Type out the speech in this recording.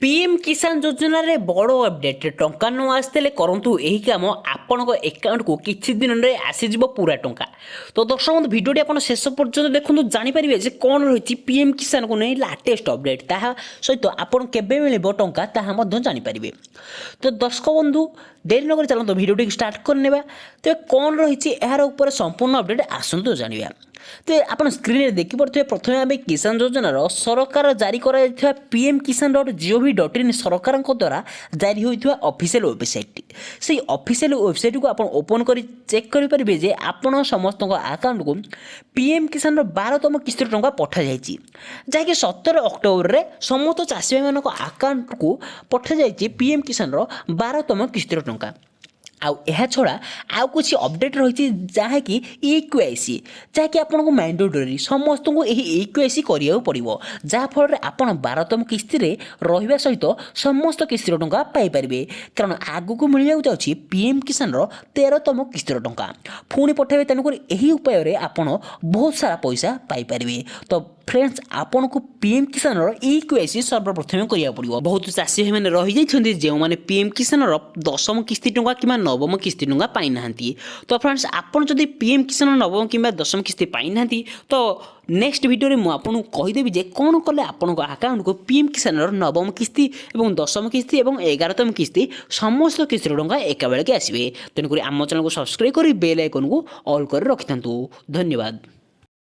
PM କିଷାନ ଯୋଜନାରେ ବଡ଼ update. ଟଙ୍କା ନ ଆସିଥିଲେ କରନ୍ତୁ ଏହି କାମ, ଆପଣଙ୍କ ଆକାଉଣ୍ଟକୁ କିଛି ଦିନରେ ଆସିଯିବ ପୁରା ଟଙ୍କା। ତ ଦର୍ଶକ ବନ୍ଧୁ, ଭିଡ଼ିଓଟି ଆପଣ ଶେଷ ପର୍ଯ୍ୟନ୍ତ ଦେଖନ୍ତୁ, ଜାଣିପାରିବେ ଯେ କ'ଣ ରହିଛି ପିଏମ୍ କିଷାନକୁ ନେଇ ଲାଟେଷ୍ଟ ଅପଡେଟ୍। ତାହା ସହିତ ଆପଣ କେବେ ମିଳିବ ଟଙ୍କା, ତାହା ମଧ୍ୟ ଜାଣିପାରିବେ। ତ ଦର୍ଶକ ବନ୍ଧୁ, ଡେରି ନକରି ଚାଲନ୍ତୁ, ଭିଡ଼ିଓଟିକୁ ଷ୍ଟାର୍ଟ କରିନେବା। ତେବେ କ'ଣ ରହିଛି ଏହାର ଉପରେ ସମ୍ପୂର୍ଣ୍ଣ ଅପଡେଟ୍, ଆସନ୍ତୁ ଜାଣିବା। ତେବେ ଆପଣ ସ୍କ୍ରିନ୍ରେ ଦେଖିପାରୁଥିବେ, ପ୍ରଥମେ ଆମେ କିଷାନ ଯୋଜନାର ସରକାର ଜାରି କରାଯାଇଥିବା pmkisan.gov.in, ସରକାରଙ୍କ ଦ୍ୱାରା ଜାରି ହୋଇଥିବା ଅଫିସିଆଲ ୱେବସାଇଟ୍ଟି। ସେଇ ଅଫିସିଆଲ ୱେବସାଇଟ୍କୁ ଆପଣ ଓପନ୍ କରି ଚେକ୍ କରିପାରିବେ ଯେ ଆପଣ ସମସ୍ତଙ୍କ ଆକାଉଣ୍ଟକୁ ପିଏମ୍ କିଷାନର 12ତମ କିସ୍ତିର ଟଙ୍କା ପଠାଯାଇଛି, ଯାହାକି 17 ଅକ୍ଟୋବରରେ ସମସ୍ତ ଚାଷୀ ଭାଇମାନଙ୍କ ଆକାଉଣ୍ଟକୁ ପଠାଯାଇଛି ପିଏମ୍ କିଷାନର 12ତମ କିସ୍ତିର ଟଙ୍କା। ଆଉ ଏହା ଛଡ଼ା ଆଉ କିଛି ଅପଡ଼େଟ୍ ରହିଛି, ଯାହାକି ଇ କେୱାଇସି, ଯାହାକି ଆପଣଙ୍କୁ ମ୍ୟାଣ୍ଡେଟୋରୀ, ସମସ୍ତଙ୍କୁ ଏହି ଇ କେୱାଇସି କରିବାକୁ ପଡ଼ିବ, ଯାହାଫଳରେ ଆପଣ 12ତମ କିସ୍ତିରେ ରହିବା ସହିତ ସମସ୍ତ କିସ୍ତିର ଟଙ୍କା ପାଇପାରିବେ। କାରଣ ଆଗକୁ ମିଳିବାକୁ ଯାଉଛି ପିଏମ୍ କିଷାନର 13ତମ କିସ୍ତିର ଟଙ୍କା ପୁଣି ପଠାଇବେ। ତେଣୁକରି ଏହି ଉପାୟରେ ଆପଣ ବହୁତ ସାରା ପଇସା ପାଇପାରିବେ। ତ ଫ୍ରେଣ୍ଡସ୍, ଆପଣଙ୍କୁ ପିଏମ୍ କିଷାନର ଇ କେୱାଇସି ସର୍ବପ୍ରଥମେ କରିବାକୁ ପଡ଼ିବ। ବହୁତ ଚାଷୀ ଭାଇମାନେ ରହିଯାଇଛନ୍ତି, ଯେଉଁମାନେ ପିଏମ୍ କିଷାନର ଦଶମ କିସ୍ତି ଟଙ୍କା କିମ୍ବା ନବମ କିସ୍ତି ଟଙ୍କା ପାଇନାହାନ୍ତି। ତ ଫ୍ରେଣ୍ଡସ୍, ଆପଣ ଯଦି ପିଏମ୍ କିଷାନ ନବମ କିମ୍ବା ଦଶମ କିସ୍ତି ପାଇନାହାନ୍ତି, ତ ନେକ୍ସଟ ଭିଡ଼ିଓରେ ମୁଁ ଆପଣଙ୍କୁ କହିଦେବି ଯେ କ'ଣ କଲେ ଆପଣଙ୍କ ଆକାଉଣ୍ଟକୁ ପିଏମ୍ କିଷାନର ନବମ କିସ୍ତି ଏବଂ ଦଶମ କିସ୍ତି ଏବଂ 11ତମ କିସ୍ତି, ସମସ୍ତ କିସ୍ତିର ଟଙ୍କା ଏକାବେଳକେ ଆସିବେ। ତେଣୁକରି ଆମ ଚ୍ୟାନେଲକୁ ସବସ୍କ୍ରାଇବ୍ କରି ବେଲ୍ ଆଇକନ୍କୁ ଅଲ୍ କରି ରଖିଥାନ୍ତୁ। ଧନ୍ୟବାଦ।